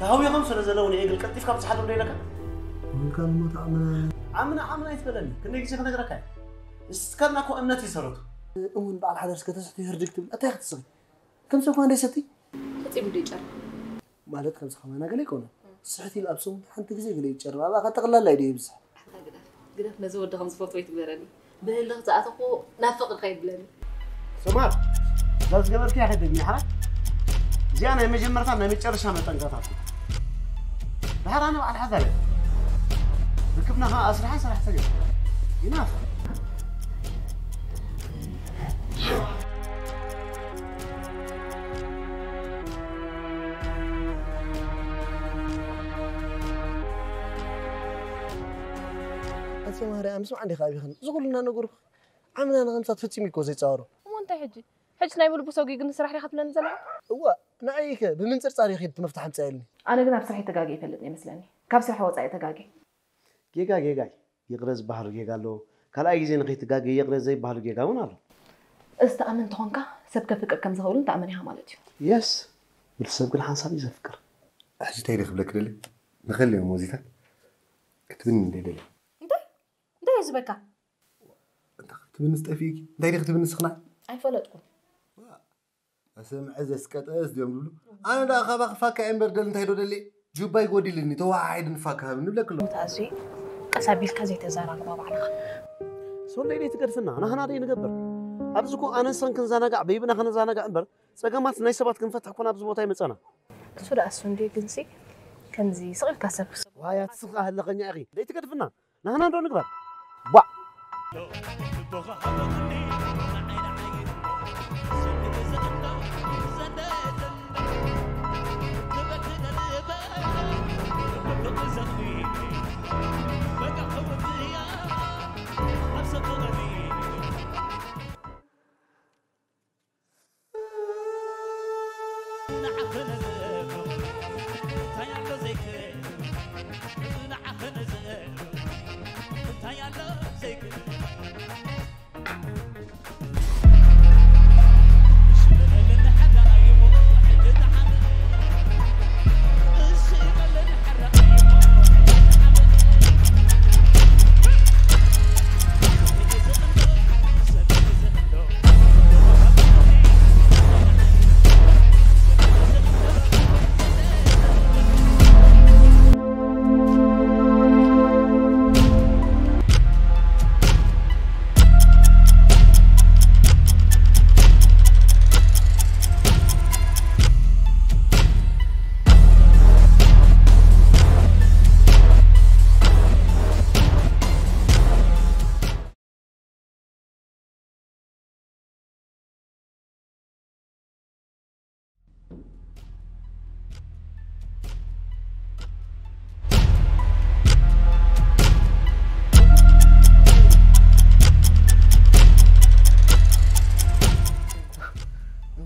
ተሃዊኾም ስለ ዘለዉ ንኤግል ቀልጢፍካ ብጽሓቶም ዶ ኢለካ? ምንካን እሞ ተኣምና። ዓምና ዓምና ኣይትበለኒ። ክንደይ ግዜ ክነግረካ እየ? እስካልና እኮ እምነት እዩ ሰረቱ። እውን በዓል ሓዳር እስከ ተስሕቲ ህርድግ ትብል። እንታይ ክትስኺ? ከም ሰብ ከማን ደይሰቲ? ፈጺሙ ደይጨርም። ማለት ከምዚ ከማና ገለ ይኮነ። ስሕት ኢሉ ኣብ ሰሙን ሓንቲ ግዜ ገለ ይጨርም። ኣብኣ ከጠቕላላ እዩ ደይብዝሕ። ኣታ ግደፍ፣ ግደፍ ነዚ ወዲ ከም ዝፈትዎ ይትግበረኒ። ብህልኽ ዝኣተኹ ናፍቕ ከይብለኒ። ሰማር፣ እዛ ዝገበርክያ ከይደግሚ ሓራ። እዚኣ ናይ መጀመርታ ናይ መጨረሻ መጠንቀቕታ እኮ። ድሓር ኣነ በዓል ሓዳር እየ። ርክብና ኸዓ ኣስራሕን ሰራሕተን እዮም። ይናፍቕ። ኣንሴ ማርያም፣ ስምዓ እንዲኻ ኣቢኽን። እዚ ኩሉ እናነገርኩ ዓምና ንኸምሳት ፍጺም እኮ ዘይጻወሮ። እሞ እንታይ ሕጂ? ሕጂ ናይ ብልቡ ሰጉ ግን ስራሕ ዲኻ ትብለኒ ዘለኻ? እዋ፣ ንዓይከ ብምንጽርጻር ይኺድ መፍትሕ ኣምጻየልኒ። ኣነ ግን ኣብ ስራሕ ተጋግየ ይፈልጥ ይመስለኒ። ካብ ስራሕ ወጻኢ ተጋግየ። ጌጋ ጌጋ እዩ። ይቕረ ዝበሃል ጌጋ ኣሎ። ካልኣይ ግዜ ንኸይትጋገ ይቕረ ዘይበሃል ጌጋ እውን ኣሎ። እዚ ተኣምን እንተኾንካ ሰብ ከፍቅር ከም ዝኽእሉ ተኣምን ኢኻ ማለት እዩ። የስ፣ ብልቲ ሰብ ግን ሓንሳብ እዩ ዘፍቅር። ሕጂ እንታይ ኢለ ክብለኪ ደሊ? ንኸልዮም ወዚታት ክትብኒ እንደ ደሊ። እንታይ? እንታይ እዩ ዝበካ? እንታይ ክትብኒ ዝጠፊእኪ? እንታይ ኢለ ክትብኒ ስኽና? ኣይፈለጥኩን። ኣሰምዐ ዘስቀጠስ ድዮም ዝብሉ? ኣነ ደኣ ካባኺ ፋካ እየ እምበር ደሊ እንታይ ዶ ደልየ? ጁባይ ጎዲልኒ፣ ተወሓሒድኒ ፋካ ሃብኒ እብለኪ ኣለኹ። ሞት ኣዝዩ ቀስ ኣቢልካ ዘይተዘራርባ ባዕልኻ። ሶለይ ደይ ትገድፍና፣ ናህና ደይ ንገብር። ኣብዚ እኮ ኣነ ንሰን ክንዘናጋዕ፣ በይብና ክንዘናጋዕ እምበር፣ ጸገማት ናይ ሰባት ክንፈትሕ ኮና ኣብዚ ቦታ ይመጸና። እሱ ደኣ እሱ እንድዩ፣ ግንሲ ከምዚ ስቕ ኢልካ ሰብ ክሰብ ዋይ፣ ኣትስኻ ህለኸኛ ኢኺ። ደይ ትገድፍና። ናህና እንዶ ንግበር። ቧዕ።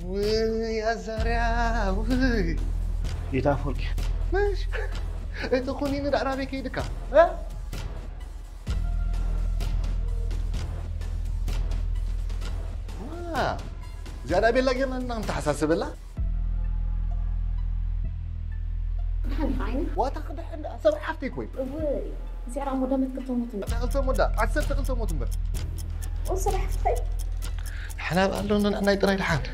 ውይ ኣዛርያ፣ ውይ። ጌታ ኣፈወርቂ። ምሽ፣ እቲ ኩኒን ዳዕራቤ ከይድካ፣ እ? ዋ፣ እዚኣ ደኣ ቤላ ጌርና ኢና ንተሓሳሰበላ። ደሓን ኢኻ ዓይኒ? ዋታ ክድሕን ደኣ፣ ሰብ ሓፍተይ ኮይ። እወ፣ እዚኣ ደኣ ሞዳ መትክል ተሞት እምበር። ዓሰርተ ክልተ ሞዳ፣ ዓሰርተ ክልተ ሞት እምበር። እወ፣ ሰብ ሓፍተይ። ደሓን ኣብ ኣሎ ንዕናይ ጥራይ ደሓን።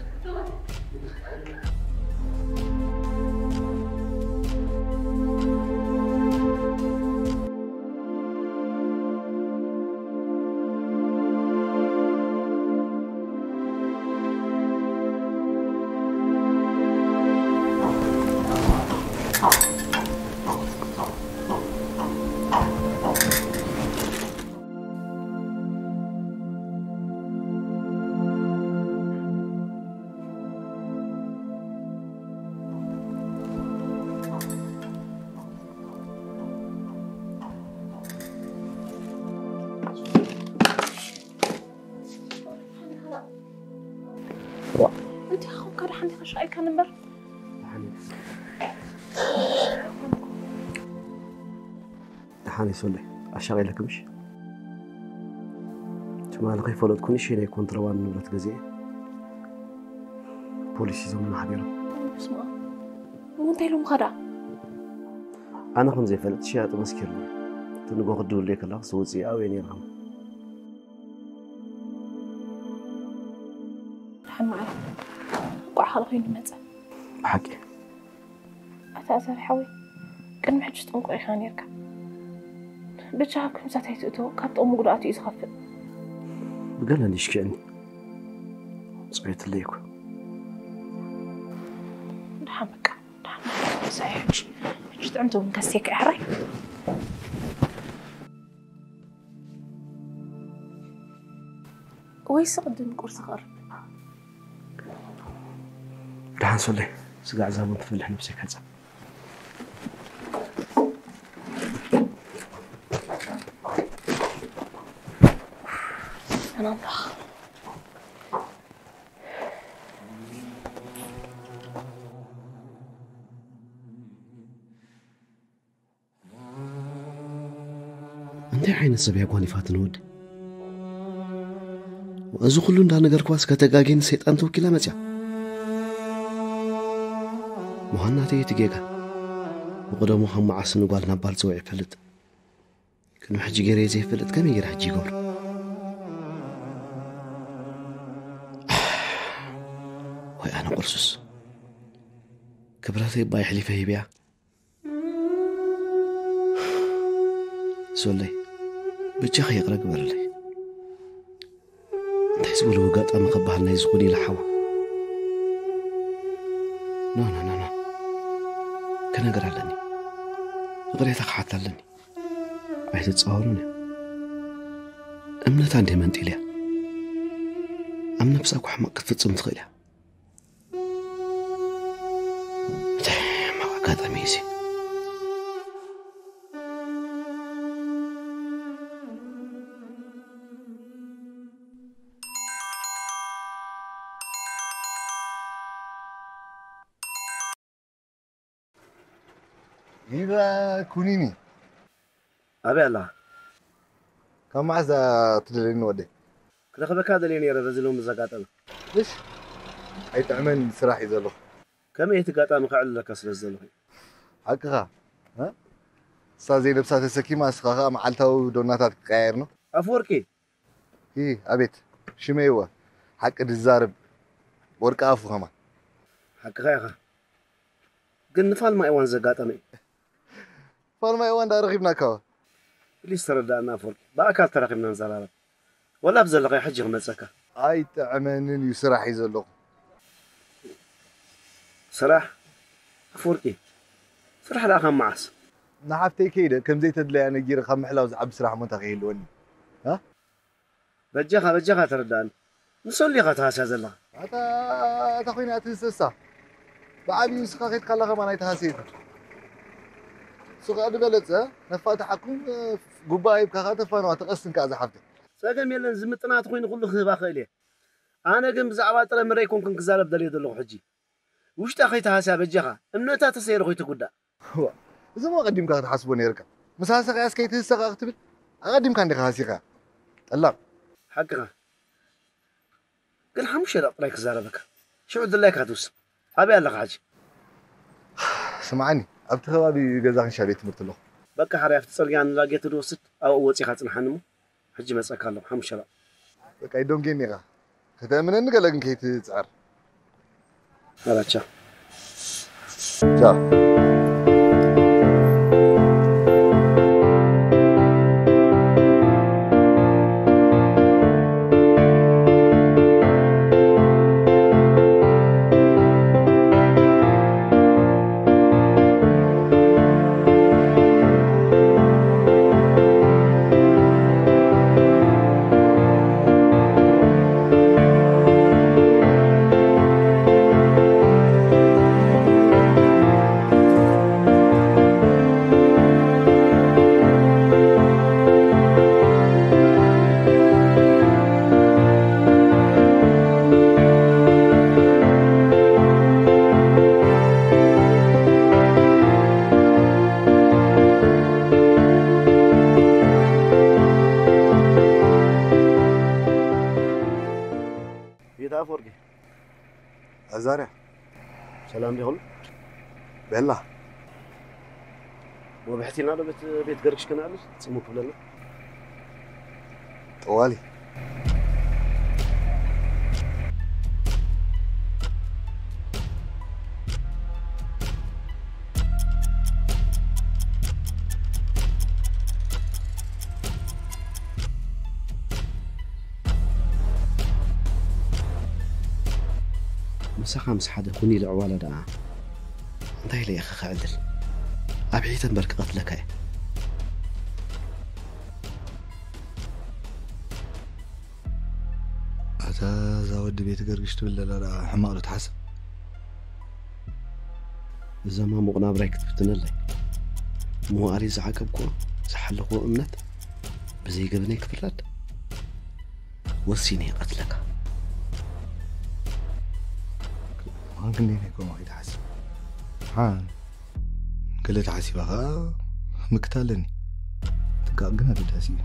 ዋ። እንታይ ኾንካ ደሓን ዲኻ? ሻይካን እምበር። ደሓን እየ። ደሓን እየ ሶለይ። ኣሻቒለኪ ምሽ? ትማሊ ከይፈለጥኩ ንእሽተይ ናይ ኮንትሮባንድ ንብረት ገዚኤ ፖሊስ ሒዞምና ሓዲሮም። በስመ ኣብ። እሞ እንታይ ኢሎምኻ ደኣ? ኣነ ከም ዘይፈልጥ ሽያጥ መስኪርኒ። እቲ ንጎ ክድውለይ ከለኹ ስውፅኢ ኣበይ ነይርኩም? ደሓን መዓል ቋዕ ካልእ ኮይኑ መፀ። ብሓቂ ኣታ ኣዛሪ ሓወይ፣ ቅድሚ ሕጂ ጥንቁቕ ኢኻ ነርካ። ብቻ ኣብ ከምዛት ኣይትእቶ፣ ካብ ጥቕሚ ጉድኣቱ እዩ ዝኸፍእ። ብገለ እንዲሽክዕኒ ፅሬትለይ እኮ ደሓን በቃ ደሓን ሳይ ሕጂ ሕጂ ጥዕምቲ እውን ከስቴካ ይሕራይ። ወይስ ቅድም ቁርሲ ክቐርብ? ደሓን ሶለይ ስጋዕ ዛቡን ትፈልሕ ነብሰይ ካፃ ኣናምራኽ እንታይ ዓይነት ሰብ እያ ጓኒፋትኒ ወዲ? እዚ ኩሉ እንዳነገርኳስ ከተጋግየኒ ሰይጣን ተወኪላ መፅያ። ምዃን ናተይ እቲ ጌጋ። ብቐደሙ ካብ መዓስ ንጓል ናብ ባል ፀውዒ ይፈልጥ? ቅድሚ ሕጂ ገይረዮ ዘይፈልጥ ከመይ ገይረ ሕጂ ይገብሮ? ወይ ኣነ ቁርሱስ ክብረተይ እባ የሕሊፈ ሂበያ። ሶለይ በጃኺ ይቕረ ግበርለይ። እንታይ ዝበልዎ ኣጋጣሚ ከበሃል ናይ ዝኾነ ኢለ ሓዋ ኖ ኖ ኖ ኖ ክነገር ኣለኒ። ይቕሬታ ክሓት ኣለኒ። ኣይትፃወሩን እዮም። እምነታ እንደ መንጢል እያ። ኣብ ነብሳ እኳ ሕማቕ ክትፍፅም ትኽእል እያ። እንታይ ሕማቕ ኣጋጣሚ እዩ እዚ? ጊራ ኩኒኒ ኣበይ ኣለኻ? ካብ መዓስ እዛ ትደልየኒ ወደይ? ክረኽበካ ደልየ ነይረ በዚ ሎሚ ዘጋጠመ። እሽ ኣይጥዕመን ስራሕ እዩ ዘለኹ። ከመይ እቲ ጋጣሚ ከዕልለካ ስለ ዝደለኹ እዩ። ሓቅኻ እ? እሳ ዘይነብሳ ተሰኪማ እስኻ ኸኣ መዓልታዊ ዶናታት ክትቀያየር ነው። ኣፍወርቂ ሂ ኣቤት ሽመይወ ሓቂ ድዛረብ ወርቂ ኣፉ ከማን። ሓቅኻ ኢኻ ግን ንፋልማ እዋን ዘጋጠመ እዩ። ፋልማ እዋን ዳ ረኺብናካ ዋ። ፕሊስ ተረዳእና ኣፍወርቂ ብኣካል ተራኺብና ንዘራረብ ወላ ኣብ ዘለኻዮ ሕጂ ክመፀካ። ኣይጥዕመንን እዩ ስራሕ እዩ ዘለኹ። ስራሕ ኣፍወርቂ ስራሕ ደኣ ካብ መዓስ? ንሓፍተይ ከይደ ከምዘይተድለያ ነጊረ ካብ ምሕላው ዝዓቢ ስራሕ እሞ እንታይ ከይህልወኒ? እ? በጃኻ በጃኻ ተረዳእኒ። ንሰሉ ኢኻ ትሃስያ ዘለኻ። ኣታ ኣታ ኮይና ትህስሳ። ብዓብዩ ንስኻ ከይድካ ኣላ ከማን ኣይትሃስየትን። እሱ ከኣ ዝበለጸ ነፋእቲ ሓኩም ጉባ ሂብካ ከኣ ተፋነዋ ተቐስን ከኣ ዝሓፍተይ። ጸገም የለን ዝምጥና ተኾይኑ ኩሉ ክህባ ክእል እየ። ኣነ ግን ብዛዕባ ጥረ ምረ ኣይኮንኩን ክዛረብ ደልየ ዘለኹ ሕጂ። ውሽጣ ከይትሃስያ በጃኻ እምነታ ተሰይሩ ከይትጉዳእ። እዋ እዚ እሞ ኣቐዲምካ ክትሓስቦ ነይርካ። ምስ ሃሰኻያስ ከይትህሰኻ ክትብል ኣቐዲምካ እንዲኻ ሃሲኻ። ጠላም። ሓቅኻ። ግን ሓሙሽተ ደቕ ጥራይ ክዛረበካ። ሽዑ ድላይካ ትውስን። ኣበይ ኣለኻ ሕጂ? ስምዓኒ ኣብቲ ከባቢ ገዛ ክንሻ ቤት ትምህርቲ ኣለኹ። በቃ ሓራይ ኣብቲ ጽርግያ ንላጌት ድወስድ ኣብኡ ወጺኻ ጽንሓኒ እሞ ሕጂ መጸካ ኣለኹ ሓሙሽተ ደቕ። በቃ ይዶንጌኒ ኢኻ። ከተእምነኒ ገለ ግን ከይትጽዕር። ኣራቻ። ቻው። ጌታ ኣፈወርቂ። ኣዛርያ። ሰላም ዲኹም? ቤላ። ወብሕቲ ኢልና ዶ ቤት ቤት ገርግሽ ከነዕልል ጽሙ ክብለና? ጠዋሊ። ምሳኻ ምስ ሓደ ኩኒ ልዕዋላ ደኣ እንታይ ኢለ ኢኻ ክዕልል? ኣብ ሒተ እምበር ክቐትለካ እየ። ኣታ እዛ ወዲ ቤት ገርግሽ ትብል ዘላ ደኣ ሕማቕ ዶ ትሓስብ? እዛ ማሙቕ ናብራይ ክትብትነለይ ምውኣለይ ዝዓቀብክዎ ዝሓለኽዎ እምነት ብዘይ ገበነይ ክፍረድ ወሲነ ይቐትለካ። ማን ክንደይ ናይ ከምኡ ከይትሓስብ ሓን ገለ ተሓሲባ ኸኣ ምክት ኣለኒ። ጥንቃቕ ግን ኣገዳሲ እዩ።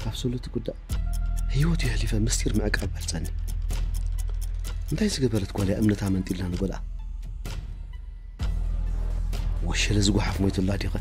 ካብ ሶሎ ትጉዳእ ህይወት የሕሊፈ ምስጢር ምዕቃብ በልጸኒ። እንታይ ዝገበረት ጓል እያ እምነታ መንጢልና ንጎድኣ? ወሸለ ዝጓሓፍ ሞይቱላ ዲኸ?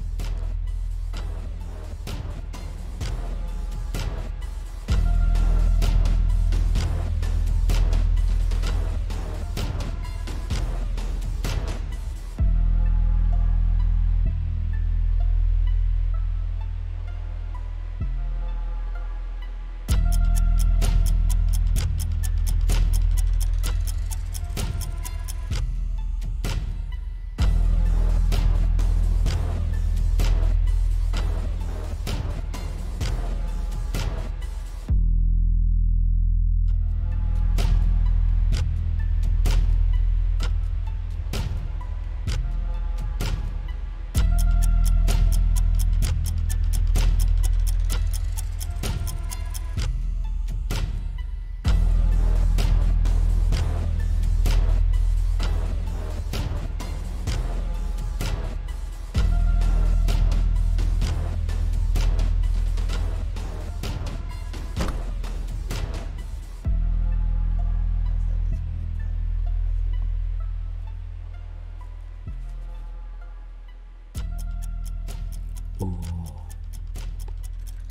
ኦ፣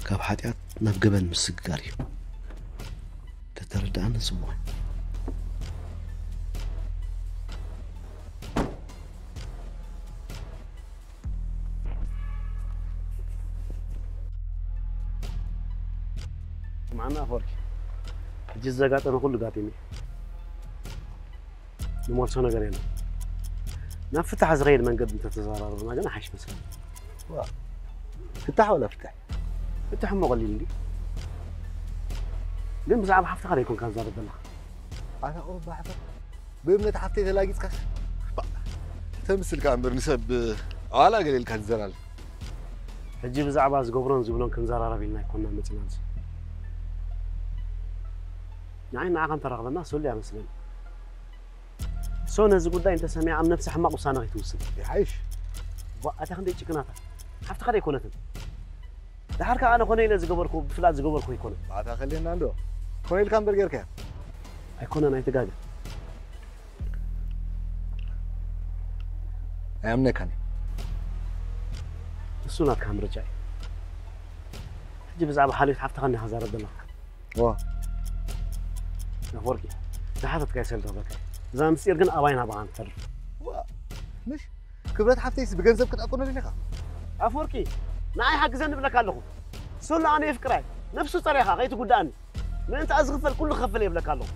ካብ ሓጢኣት ናብ ገበን ምስግጋር እዩ። ተተረድኣኒ ጽቡቕ። ስምዓና ኣፈወርቂ፣ ሕጂ ዘጋጠመ ኩሉ ጋጢሙ እዩ። ንመልሶ ነገር የለን። ናብ ፍታሕ ዝኸይድ መንገዲ እንተተዘራረብና ግን ሓይሽ መስለኒ። ዋ፣ ፍታሕ ወላ ፍታሕ? ፍታሕ እሞ ቀሊል እንዲ። ግን ብዛዕባ ሓፍትኻ ዶ ኣይኮንካ ትዛረብ ዘለኻ? ኣታ ቁሩብ ባሕፈር። ብእምነት ሓፍተይ ተላጊጽካስ? ባ፣ ተምስልካ እምበር ንሰብ ዋላ ገለ ኢልካ ትዘላል። ሕጂ ብዛዕባ ዝገብሮን ዝብሎን ክንዘራረብ ኢልና ኣይኮንና መጺና እዚ። ንዓይ ንዓኻ እንተራኽበና ስሉ እያ መስለኒ። ሶ ነዚ ጉዳይ እንተሰሚዓ ኣብ ነብሳ ሕማቕ ውሳነ ከይትውስን። ይሓይሽ። ዋ፣ ኣታ ክንደይ ጭክናታ። ሓፍትኻ ዶ ኣይኮነትን? ደሓር ከኣ ኣነ ኮነ ኢለ ዝገበርኩ፣ ብፍላጥ ዝገበርኩ ኣይኮነን። ኣታ ከልየና እንዶ። ኮነ ኢልካ እምበር ጌርካያ። ኣይኮነን፣ ኣይትጋገ። ኣይኣምነካን እየ። እሱ ናትካ ምርጫ እዩ። ሕጂ ብዛዕባ ሓልዮት ሓፍትኻ እንዲኻ ዛረብ ዘለኻ። ዋ። ኣፈወርቂ፣ ዝሓተትካዮ ሰልዲ ክብለካ እየ። እዛ ምስጢር ግን ኣባይ ናባኻን ትተርፍ። ዋ፣ ምሽ? ክብረት ሓፍተይስ ብገንዘብ ክትኣቁነ ደሊኻ? ኣፈወርቂ፣ ንዓይ ሓግዘኒ እብለካ ኣለኹ። ሶሎ ኣነ የፍቅራ እየ። ነብሱ ጸሪኻ ከይትጉድኣኒ። ምእንታኣ ዝኽፈል ኩሉ ክኸፍል እየ እብለካ ኣለኹ።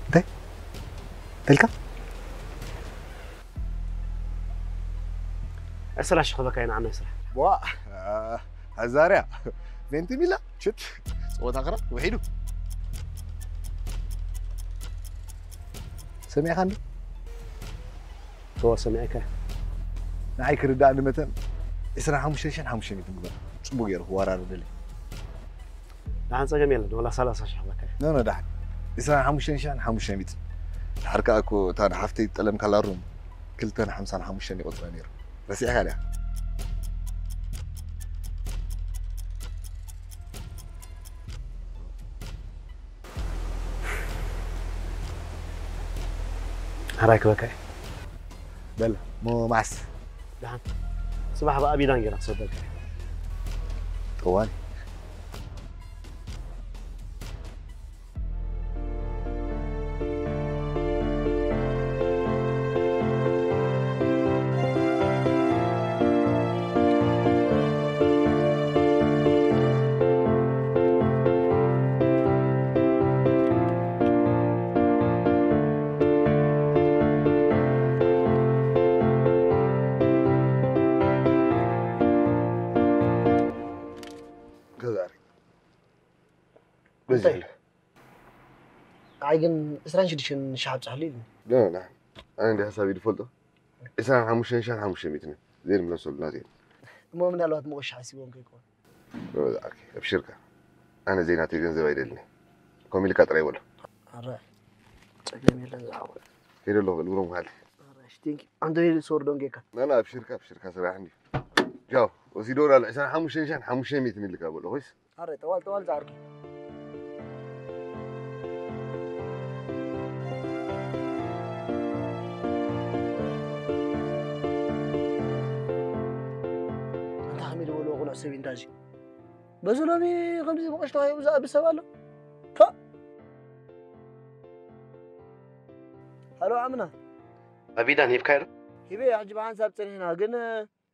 እንታይ? እንታይ ኢልካ? ዕስራ ሺሕ ክበካ ኢና ዓናይ ስራሕ። ዋ፣ ኣዛርያ፣ ቬንቲ ሚላ፣ ሽት፣ ጸወታ ክራ፣ ውሒዱ። ሰሚዕካ እንዲ? እወ፣ ሰሚዐካ። ንዓይ ክርዳእኒ መተን ዕስራን ሓሙሽተን ሽሕን ሓሙሽተ ሚእትን ግበር። ጽቡቕ ገይሩ ክወራረደለይ። ደሓን ጸገም የለን፣ ወላ ሰላሳ ሺሕ ክበካ። ኖ፣ ኖ፣ ደሓን። ዕስራን ሓሙሽተን ሽሕን ሓሙሽተ ሚእትን። ድሓር ከኣ እኮ እታ ንሓፍተይ ዝጠለምካላ ሩም ክልተን ሓምሳን ሓሙሽተን ይቆጽራ ነይሩ። ረሲዕካ ድያ? ሕራይ ክበካ እዩ። በል ሞ ማዕስ ደሓን። ጽባሕ ብኣቢዳን ገይራ ክሰደልካ እየ። ጠዋል ንዓይ ግን ዕስራን ሽዱሽተን ሺሕ ኣብፅሓሉ ኢሉኒ። ኣነ እንዲ ሓሳብ እዩ ዝፈልጦ። ዕስራን ሓሙሽተን ሺሕን ሓሙሽተ ሚእትን እዩ ዘይምለሰሉ ናት እየ። እሞ ምናልባት መቆሻ ሓሲቦም ከይኮን። ኣብሽርካ፣ ኣነ ዘይናተይ ገንዘብ ኣይደልኒ። ከምኡ ኢልካ ጥራይ በሎ። ኣረ ፀገም የለን ዝሓወ። ከይደ ኣለኹ በል ብሮም ሃሊ። ኣንተ ሰወርዶን ጌካ ናና ኣብሽርካ ኣብሽርካ ስራሕ እንዲ ጃው ወሲዶ ላሉ ዕስራን ሓሙሽተን ሺሕን ሓሙሽተ ሚእትን ኢልካ በሎ ኮይስ። ኣረ ጠዋል ጠዋል ዝዓርኪ። ኣንታ ከመይ ዝበልዎ ቁኑዕ ሰብ እዩ እንታ እዚ። በዚ ሎሚ ከምዚ ብቐሽ ተዋሂቡ ዝኣቢ ሰብ ኣሎ? ፓ! ሃሎ ኣምና። ኣቢዳን ሂብካዮ ዶ? ሂበ ሕጂ ብሓንሳብ ጸኒሕና ግን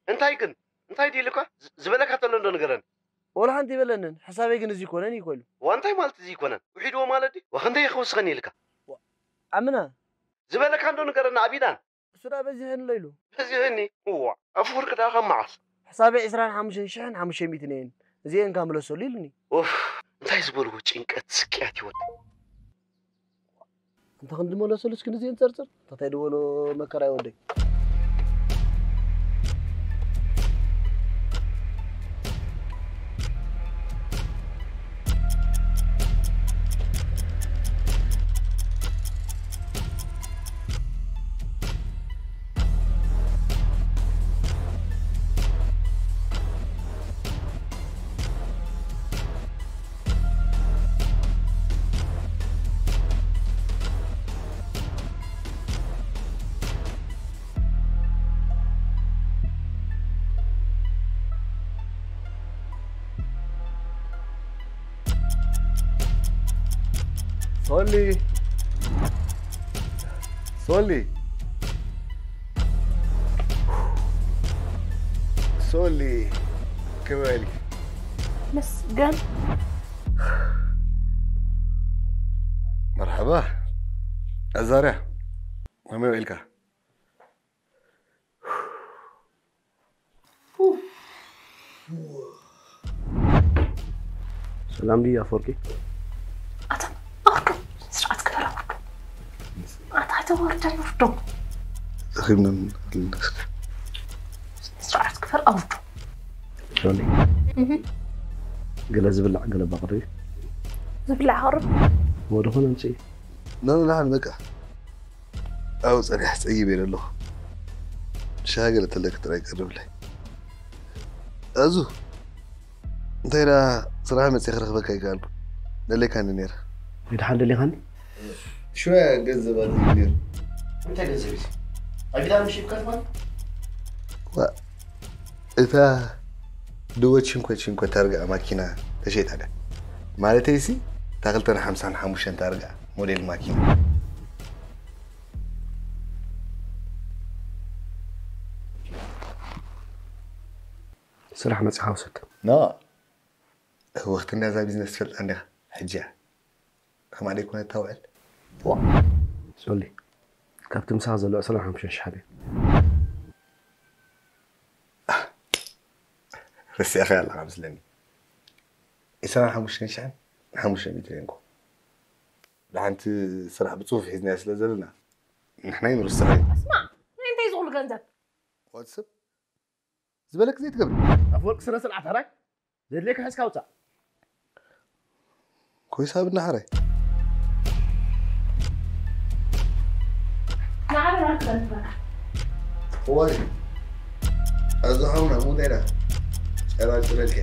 እንታይ ግን እንታይ ድዩ ኢሉካ? ዝ- ዝበለካ ተሎ እንዶ ንገረኒ። ወላ ሓንቲ ይበለንን፣ ሕሳበይ ግን እዚ ይኮነን እዩ ኮሉ። ዋ እንታይ ማለት እዚ ይኮነን? ውሒድዎ ማለት ድዩ? ዋ ክንደይ ክውስኸኒ ኢልካ? ኣምና ዝበለካ እንዶ ንገረኒ ኣቢዳን። እሱ ደኣ በዚሕኒ ኣሎ ኢሉ። በዚሕኒ? እዋ ኣፈወርቂ ደኣ ካብ መዓስ? ሕሳበይ ዕስራን ሓሙሽተን ሽሕን ሓሙሽተ ሚእትን እየን። እዚኤን ካብ ምለሰሉ ኢሉኒ። ኡፍ እንታይ ዝበልዎ ጭንቀት ስቅያት ይወድ። እንተ ክንዲ መለሰሉ እስኪ ንዚኤን ጸርጽር። እንታይ ድበሎ መከራ ይወደይ። ሶሊ ሶሊ ሶሊ ክበል መስገን መርሓባ ኣዛርያ ከመይ ውዒልካ? ሰላም ድዩ ኣፈወርቂ? ኣታ ኣውርዶ ስርዓት ግበር ኣውርዶ ኣታ ኣይተዋርደን ውርዶ ተኺብና ስርዓት ግበር ኣውርዶ ሶሊ ገለ ዝብላዕ ገለ ባቕሪ ዝብላዕ ኣቕርብ ወደ ኾነ ኣምፅኢ ናንላሓን በቃ ኣብኡ ጸኒሐ ጸጊበ ኢለ ኣለኹ። ሻሂ ገለ ተለኪ ጥራይ ቀርብለይ። ኣዙ እንታይ ደኣ ስራሕ መጺአ ክረኽበካ ኣይከኣልኩ። ደሊኻኒ ነይረ። ድሓን ደሊኻኒ? ሽወያ ገንዘብ ኣለኒ ነይሩ። እንታይ ገንዘብ እዩ? ኣቢዳ ምሽ ይብካት ማለት? ዋ እታ ድወ ቺንኮ ቺንኮ ታርጋ ማኪና ተሸይጣ ድያ? ማለተይሲ እታ ክልተን ሓምሳን ሓሙሽተን ታርጋ ሞዴል ማኪና። ስራሕ መጺኻ ውሰድ። ኖ ወኽቲ እንዳዛ ቢዝነስ ትፈልጣ እንዲኻ ሕጂ እያ። ከማደይ ኮነ ታውዕል። ሶሊ ካብቲ ምሳኻ ዘሎ ዕስራን ሓሙሽተን ሽሓት እየ። ረሲዕኻ ኣለኻ መስለኒ። ዕስራን ሓሙሽተን ሽሕን ሓሙሽተ ሚእትን እኮ። ብሓንቲ ስራሕ ብጽሁፍ ሒዝናዮ ስለ ዘለና ንሕና ይንርስዕ እዩ። ስማዕ ናይ እንታይ ዝኹሉ ገንዘብ? ወዲ ሰብ ዝበለክ ዘይትገብር። ኣፈወርቂ ስነ ስርዓት ሕራይ ዘድልየካ ሒዝካ ውፃእ። ኮይሳ ብናሕራይ ንዓበና ክፈልጥበካ እዋይ ኣዚ ሓውና ሙንታይ ዳ ጨራጭረልከ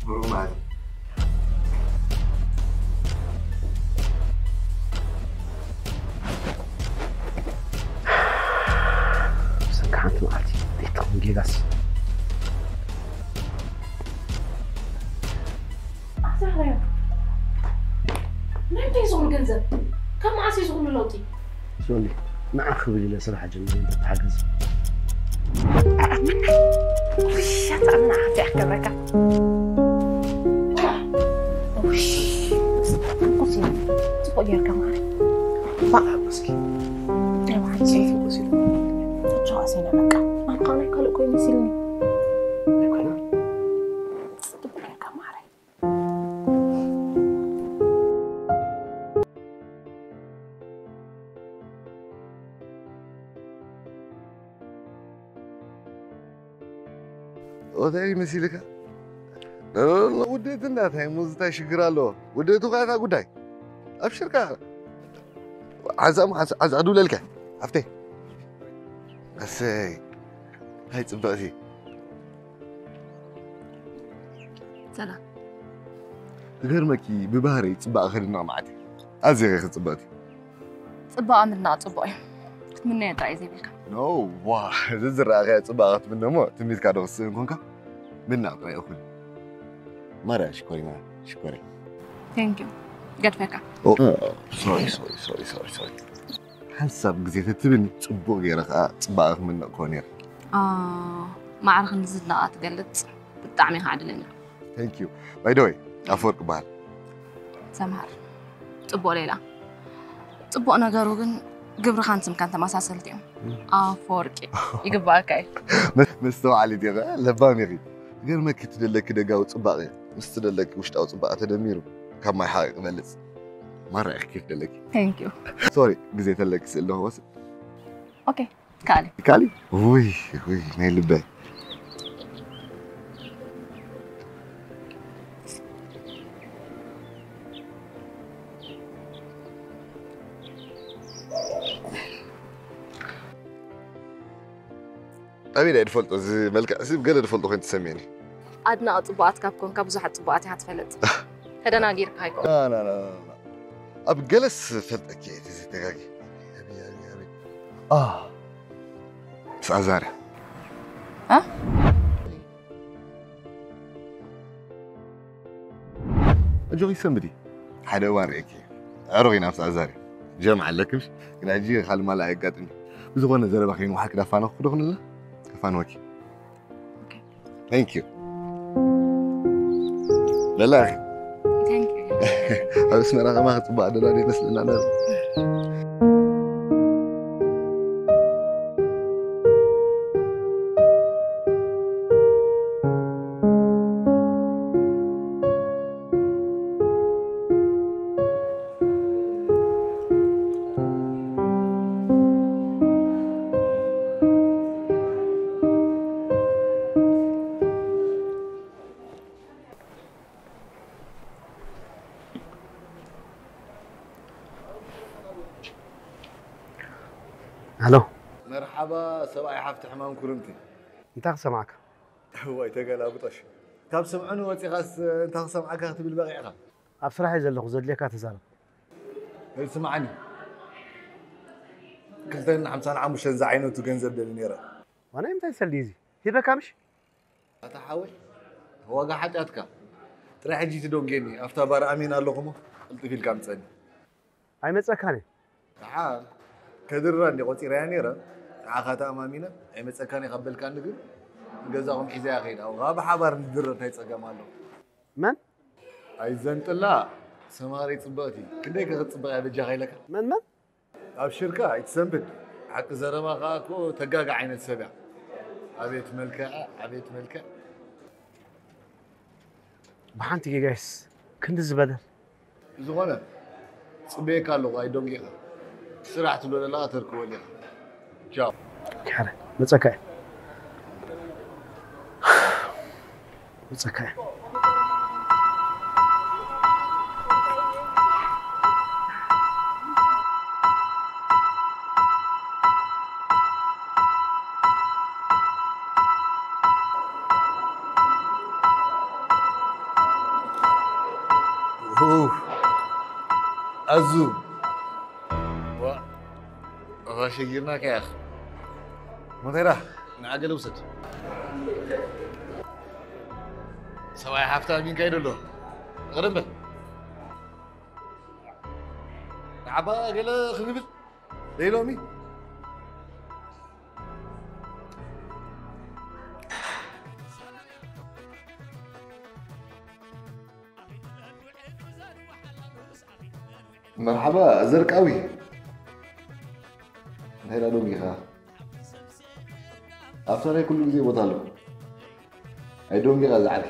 ብሩማት እዩ ዝኹሉ ገንዘብ? ካብ መዓስ እዩ ዝኹሉ ለውጢ? ሶሊ፣ ንዓ ክብል ኢለ ስራሕ ጀሚረ እንተተሓገዝ። ውሻት ኣምና ዓፍ ያከብረካ። ውሽ ጽቡቅ ጌርካ ማለት ባዕ እስኪ። ጨዋ ሴና በቃ ኣንኳ ናይ ካልእ ኮይኑ ሲልኒ። ጽቡቅ ጌርካ ማዕረይ። እንታይ መሲልካ? ውደት እናታይ ሙዝ እንታይ ሽግር ኣለዎ? ውደቱ ከኣ እታ ጉዳይ ኣብሽርካ። ሓንሳእ ሓንሳእ ክድውለልካ ኣብተይ። ኣሰይ እንታይ ጽብቕቲ። ሰላም። ክገርመኪ ብባህረይ ጽባቐ ከድንቕ መዓት እየ። ኣዝየ ኢኺ ጽብቕቲ። ጽባቐ ምድናቕ ጽቡቕ እዩ። ክትምነዮ ጥራይ እዩ ዘይብልካ። ኖ ዋ እዚ ዝረኣኸያ ጽባቐ ክትምነ እሞ ትምኒትካ ዶ ክስእን ኮንካ? ምድናቕ ጥራይ እኹል። ማርያ ሽኮሪና ሽኮሪ። Thank you። ገድፈካ። ሶሪ ሶሪ ሶሪ ሶሪ ሶሪ። ሓንሳብ ግዜ ተትብኒ ጽቡቕ ገይረ ከኣ ጽባቐ ክምንቕ ኮ ነይረ። ማዕረ ክንዲ ዝድነቓ ትገልጽ ብጣዕሚ ኢኻ ዕድለኛ። Thank you። By the way ኣፈወርቅ በሃል። ሰምሃር ጽቡቕ ሌላ። ጽቡቕ ነገሩ ግን ግብርኻን ስምካን ተመሳሰልቲ እዮም። ኣፈወርቂ ይግባኣካ እዩ። መስተውዓሊት ኢኻ፣ ለባም ኢኺ። ገርመኪ ትደለኪ ደጋዊ ጽባቐ ምስ ትደለኪ ውሽጣዊ ጽባቐ ተደሚሩ ካብ ማይ ሓቒ ክበልጽ። ማራ ኢኺ ኬፍ ደለኪ። Thank you። ሶሪ ግዜ ተለኪ ስእሊ ዶ ክወስድ? ኦኬ ካሊ ካሊ ውይ ውይ ናይ ልበይ ኣበይ ድፈልጦ እዚ መልክዕ እዚ ገለ ድፈልጦ ኮይኑ ትሰሚዕኒ ኣድናቂ ጽቡቓት ካብ ኮንካ ብዙሓት ጽቡቓት ኢኻ ትፈልጥ ተደናጊርካ ኣይኮን ኣብ ገለስ ፈልጠኪ እየ ተዘይተጋጊ ምስ ኣዛርያ እ? ኣጆኺ ሰንብዲ ሓደ እዋን ርእኪ ኣዕሩኽ ኢና ምስ ኣዛርያ ጀምዓ ኣለክምሽ ግን ሕጂ ካልእ ማልኣ የጋጥም እዩ ብዝኾነ ዘረባ ከይንውሓድ ክዳፋነኹ ክደኹንልና ከፋንወኪ Thank you በላ Thank you። ኣብ ኣስመራ ከማኺ ፅቡቅ ኣደላድላ ይመስለና ነሩ ኣሎ መርሓባ ሰብኣይ ሓፍቲ ሕማም ኩርምቲ እንታይ ክሰማዕካ ወይ ተገላብጦሽ ካብ ስምዕኑ ወፂኻስ እንታይ ክሰምዓካ ክትብል በቂዕኻ ኣብ ስራሕ እየ ዘለኹ ዘድልየካ ተዛረብ ስምዓኒ ክልተን ሓምሳን ሓሙሽተን ዝዓይነቱ ገንዘብ ደሊ ነይረ ዋና እንታይ ሰልዲ እዚ ሂበካ ምሽ ኣታ ሓወይ ዋጋ ሓጢኣትካ ጥራይ ሕጂ ትደንጌኒ ኣብታ ባር ኣሜን ኣለኹሞ ቅልጥፍ ኢልካ ምፀኒ ኣይመፀካን ደሓር ከድራ እንዲ ቆፂረያ ነይረ ንዓኻ ተኣማሚነ ኣይመፀካን ኢኻ በልካኒ ግን ንገዛኹም ሒዘያ ከይዳ ካብ ሓባር ንድረ እንታይ ፀገም ኣሎ መን ኣይዘንጥላ ሰማሪ ፅብቕቲ ክንደይ ከ ክትፅብቕ እያ በጃኻ ኢለካ መን መን ኣብሽርካ ኣይትሰንብድ ሓቂ ዘረባ ከዓ እኮ ተጋጋ ዓይነት ሰብ እያ ኣቤት መልክዐ ኣቤት መልክዕ ብሓንቲ ጌጋይስ ክንዲ ዝበደል ዝኾነ ፅበየካ ኣለኹ ኣይዶንጌኻ ስራሕ ትብሎ ዘለኻ ተርክቦ ዲኻ ቻው ካረ መፀካ እዩ መፀካ እዩ ኣዙ ኣሸጊርናካ ያኽ መኸራ ንዓገለ ውሰድ ሰብኣይ ሓፍታ ኣሚንካ ይደሎ ቅርምበል ዓባ ገለ ክንብል ደይሎሚ። መርሓባ ዘርቃዊ። እንታይ ዳ ዶንጊኻ? ኣብታ ናይ ኩሉ ግዜ ቦታ ኣሎ። ኣይ ዶንጊኻ ዝዓርኪ።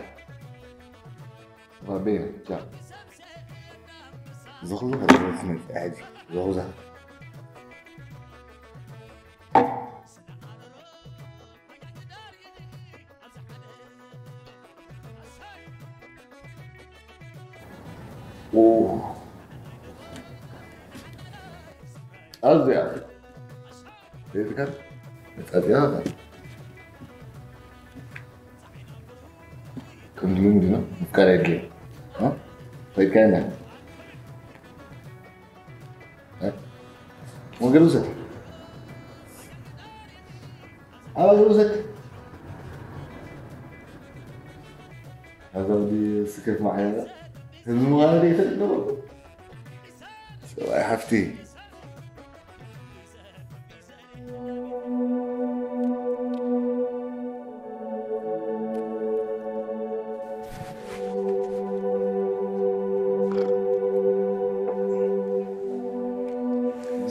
ባቤ፣ ቻ። ዝኽዝኽ ዝመጽእ ሕጂ። ዝኽዝኽ። ኦ። ኣዝያ። ቤትካ መጻጽያ። ከምዚ ልምድ ነው። ምፍቃር አይደለም። እ? ፈቃና። እ? ወገን ውሰድ። አዎ፣ ወገን ውሰድ። هذا ودي سكت معي هذا. المغالي في النور. سواء حفتي.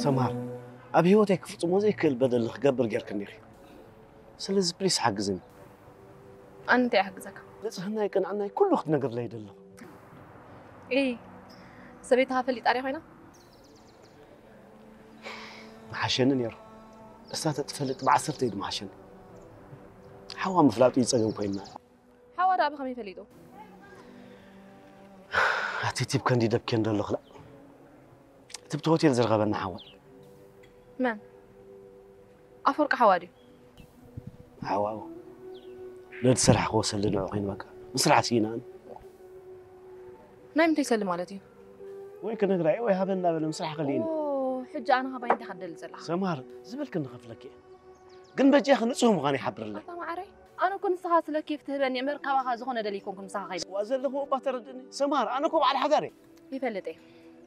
ሰምሃር፣ ኣብ ህይወተይ ክፍጽሞ ዘይክእል በደል ክገብር ጌርክኒ ኢኺ። ስለዚ ፕሊስ ሓግዝኒ። ኣነ እንታይ ይሕግዘካ? ንጽህናይ፣ ቅንዕናይ ኩሉ ክትነግርለይ ይደሊ። ኤይ፣ ሰበይትኻ ፈሊጣ ድያ ኮይና? ምሓሸኒ ነይሩ። እሳ ተትፈልጥ ብዓሰርተ እዩ ምሓሸኒ። ሓዋ ምፍላጡ እዩ ጸገም ኮይንና። ሓዋ ደኣ ብኸመይ ፈሊጡ? ኣቲ ቲብ ከንዲ ደብኬ እንደሎ ክላ። እቲ ብቲ ሆቴል ዝረኸበና ሓዋ። መን? ኣፈወርቂ ሓዋ ድዩ? ሓዋ። ነቲ ስራሕ ክወሰድ ንዑ ኮይኑ በቃ። ምስራሕ ስኢናን። ናይ ምንታይ ሰሊ ማለት እዩ? ወይ ክነግራ እየ ወይ ሃበ እናበለ ምስራሕ ከሊእኒ። ኦ፣ ሕጂ ኣነ ካባይ እንታይ ክትደሊ ዘለኻ? ሰምሃር፣ ዝበልክኒ ከፍለኪ እየ። ግን በጃኺ ንጹህ ምዃን ይሓብረለይ። ኣታ ማዓረይ፣ ኣነ እኮ ንስኻ ስለ ኬፍ ትህበኒ እምበር ካባኻ ዝኾነ ደልየ ኣይኮንኩን ምሳኻ ከይደ። ዋ ዘለኹ እባ ተረድእኒ። ሰምሃር፣ ኣነ እኮ በዓል ሓዳር እየ። ይፈልጥ እየ።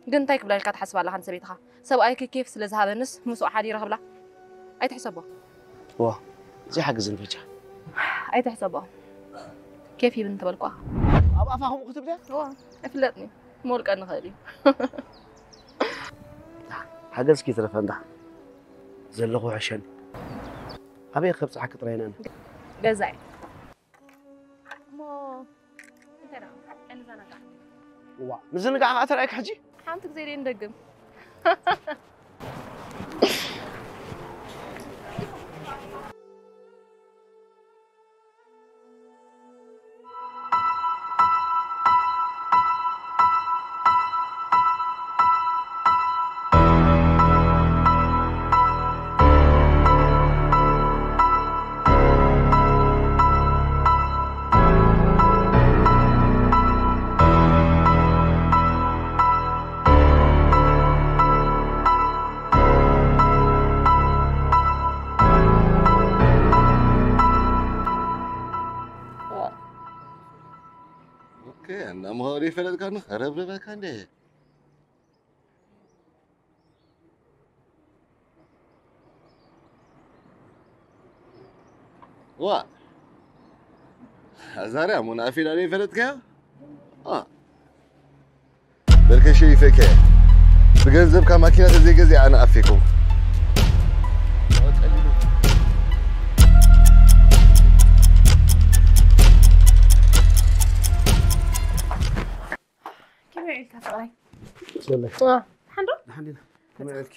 ግን እንታይ ክብለልካ ትሓስብ ኣለኻ ንሰበይትኻ? ሰብኣይኪ ኬፍ ስለ ዝሃበንስ ምስኡ ሓዲረ ክብላ? ኣይትሕሰቦ። ዋ፣ ዘይሓግዝን በጃ። ኣይትሕሰቦ። ኬፍ ሂብን ተበልኳ። ኣብ ኣፋ ከምኡ ክትብልያ? ዋ፣ ኣይፍለጥኒ። መውልቀ ንኽእል እዩ። ሓገዝኪ ይትረፈ እንዳ ዘለኹ ሕሸኒ። ኣበይ ከብጽሓኪ ጥራይ ነን። ገዛይ። እሞ እንታይ ደኣ? ኣይንዘናጋዕ። ዋ፣ ምዝንጋዕ ከኣ ተራእይኪ ሕጂ? ሓንቲ ግዜ ደይ ንደግም። ኦኬ፣ እና ምዃኑ ይፈለጥካ፣ ንኸረብርበካ እንዴ? ዋ፣ ኣዛርያ፣ ሞን ኣፊዳ ዶ ይፈለጥካያ? ዋ። በልከ ሸይፈከ። ብገንዘብካ ማኪና ተዘይገዚኣ ኣነ ኣፌኩም። ከመይ ውዒልካ ፍቕረይ? ሰላም። ዋ፣ ደሓን ዶ? ደሓን ዲና? ከመይ ውዒልኪ?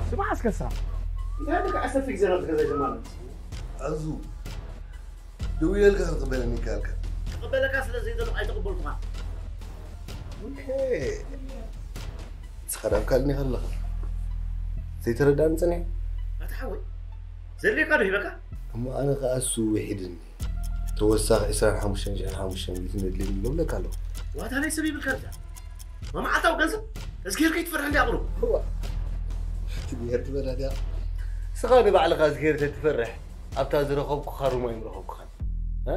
ስማዕ እስከ ስራ። እንታይ ደኣ ዓሰርተ ግዜ ናብቲ ገዛ ይዘማለስ? ኣዙ፣ ደዊለልካ ክትቕበለኒ ይከኣልካ። ክቕበለካ ስለ ዘይደለኹ ኣይተቐበልኩኻን። ኦኬ። ንስኻ ደኣ ኣብ ካልእ ኔኻ ኣለኻ። ዘይተረዳእኒ ጸኒሐ። ኣታ ሓወይ፣ ዘድልየካ ዶ ሂበካ? እሞ ኣነ ከኣ እሱ ውሒድኒ። ተወሳኺ ዕስራን ሓሙሽተን ሽሕን ሓሙሽተ ሚእትን የድልየኒ ኣሎ እብለካ ኣለኹ። ዋታ ናይ ሰብ ይብልካ እንታ። መማዓልታዊ ገንዘብ እዝግሄር ከይትፈርሕ እንዲ ኣቕርብ። እዋ። እዝግሄር ትበላ ድያ? ንስኻ ንባዕልኻ እዝግሄር ተትፈርሕ ኣብታ ዝረኸብኩኻ ሩም ኣይምረኸብኩኻን። እ?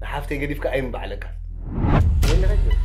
ንሓፍተይ ገዲፍካ ኣይምባዕለካን። ወይኒ ከይትብል።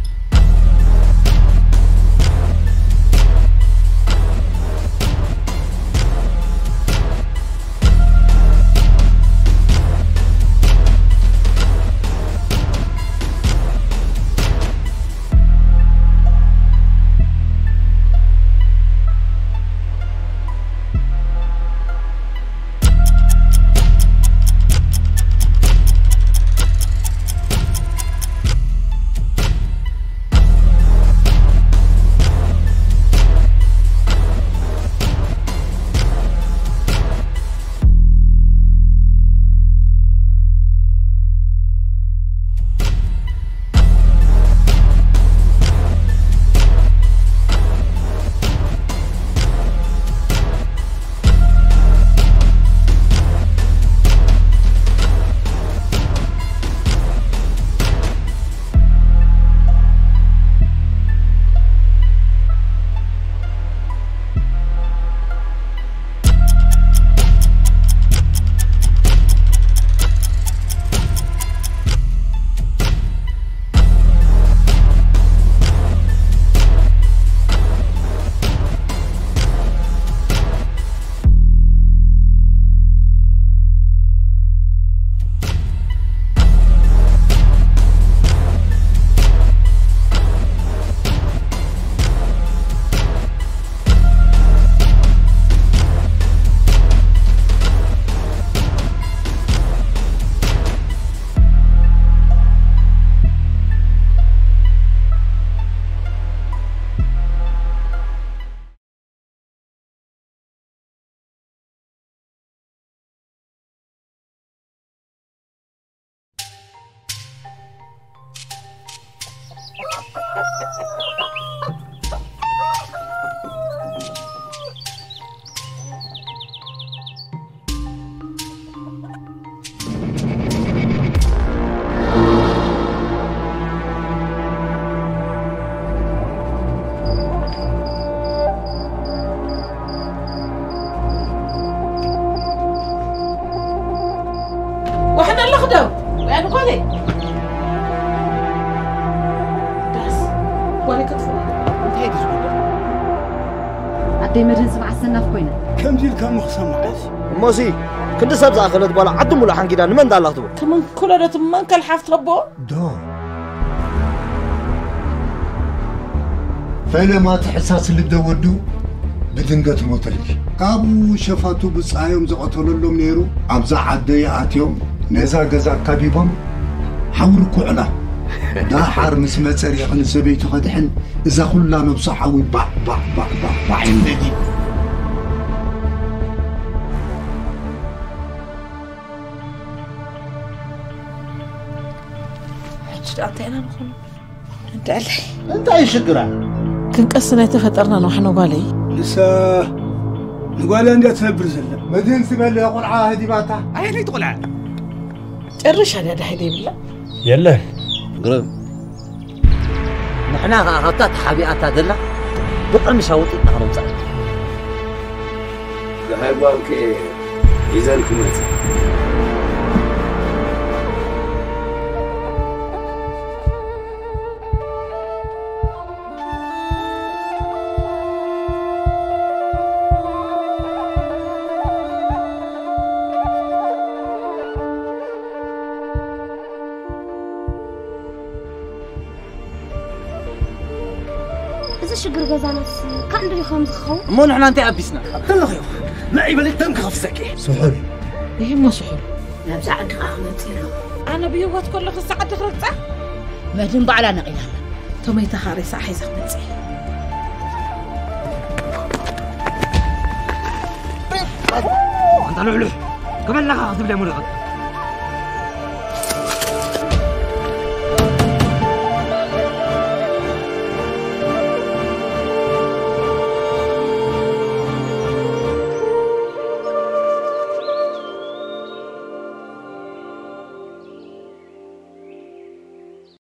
ዋሕና ኣለኽ ዶ? ወይ ኣነ ጓለይ? ዳስ ጓለይ ክትፍሉ? እንታይ እዩ ዝጉዳይ? ኣደይ መድህን ስምዓ ሰናፍ ኮይና። ከምዚ ኢልካ እሞ ክሰምዓስ? እሞሲ፣ ክንዲ ሰብ ዝኣኸለት ጓል ዓዲ ሙሉእ ሓንጊዳ ንመን ዳላ ክትብል? ትምንክሎ ዶ ትመንከል ሓፍቲ ኣቦ? ዶ ፈለማ ትሕሳስ ልደ ወዱ ብድንገት ሞተልኪ። ካብኡ ሸፋቱ ብጻዮም ዝቐተለሎም ነይሩ። ኣብዛ ዓደይ ኣትዮም ነዛ ገዛ ካቢቦም ሓዊ ርኩዕላ። ዳሓር ምስ መጸ ርኢኺ ንሰበይቱ ከድሕን እዛ ኩላ ነብሱ ሓዊ ባዕ ባዕ ባዕ ባዕ ባዕ ኢሉ ነዲዱ። ሕጂ ደኣ እንታይ ኢና ንኾን? እንተዕለ እንታይ ሽግራ? ክንቀስ ናይ ተፈጠርና ንዋሕኖ ጓለይ። ንሳ ንጓላ እንድያ ትነብር ዘላ። መድህን ዝበለ ቆልዓ ህዲባታ። ኣየነይቲ ቆልዓ? ጨርሻ ድያ ዳሂደ ይብላ? የለን። ግርም። ንሕና ኸኣ ካብታ ተሓቢኣታ ዘላ ብቐምሻ ወጢጥና ከነውጽኣ። ደሃይ ጓልኪ ሒዘልኪ መጽእ። እዚ ሽግር ገዛናስ ካብ እንድዩ ከም ዝኸውን? እሞ ንሕና እንታይ ኣቢስና? ኣብ ዘለኽዮ ንዒ በሊ ደም ክኸፍሰኪ። ስሑል። ይህ እሞ ስሑል። ናብዛ ዓዲ ከዓ ክመጽእ ኣለዎ። ኣነ ብህይወት ከለኹ እዛ ዓዲ ክረግጻ? መድህን ባዕላ ነቒላ ኣላ። ተመይታ ኸኣ ሬሳ ሒዛ ክመጽእ እየ። ኣንታ ልሕሉሕ፣ ከመላኻ ክትብለ ሙሉቐት።